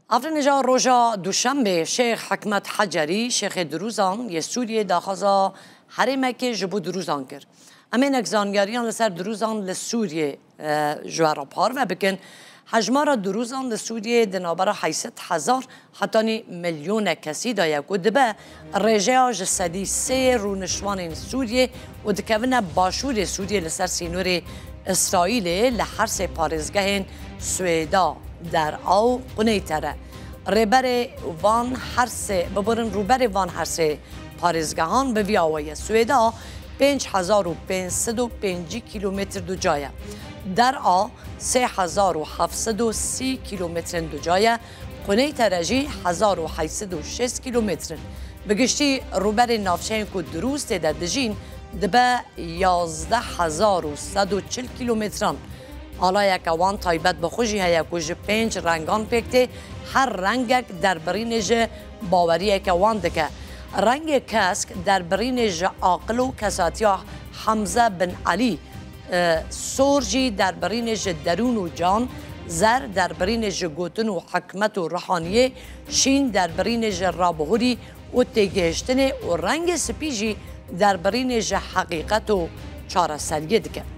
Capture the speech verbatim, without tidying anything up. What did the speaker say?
Afrînê ja roja Duşembê Şêx Hikmet Hecerî, Şêxê Dirûzan yê Sûriyê daxwaza herêmekê ji bo Dirûzan kir. Em ê hinek zanyariyan li ser Dirûzan li Sûriyê, e, ji we re parve bikin. Hejmara Dirûzan li Sûriyê di navbera heyşt hezar hetanî milyonek kesî de ye ku dibe rêjeya ji sedî sê yê rûniştvanên Sûriyê û dikevine başûrê Sûriyê li ser sînorê Îsraîlê li her sê parêzgehên Swêda, Dera û Quneytê re. Rêberê van her sê, bibirin, rûberê van her sê parêzgehan bi vî awayî ye. Swêda pênc hezar û pênc sed û pêncî kîlometr duca ye. Dera sê hezar û heft sed û sî kîlometrên duca ye. Quneytê re jî hezar û heyt sed û şêst kîlometr in. Bi giştî rûberên navçeyên ku Dirûz tê de dijîn dibe yazdeh hezar û sed û çil kîlometran. Alayeke wan taybet bi xwe jî heye ku ji pênc rengan pêk tê, her rengek derbirînê ji baweriyeke wan dike. Rengê kesk derbirînê ji aqil û kesatiya Hemze bin Elî, e, sor jî derbirînê ji derûn û can, zer derbirînê ji gotin û hikmet û rihaniyê, şîn derbirînê ji rabihurî û têgihiştinê û rengê spî jî derbirînê ji heqîqet û çareseriyê dike.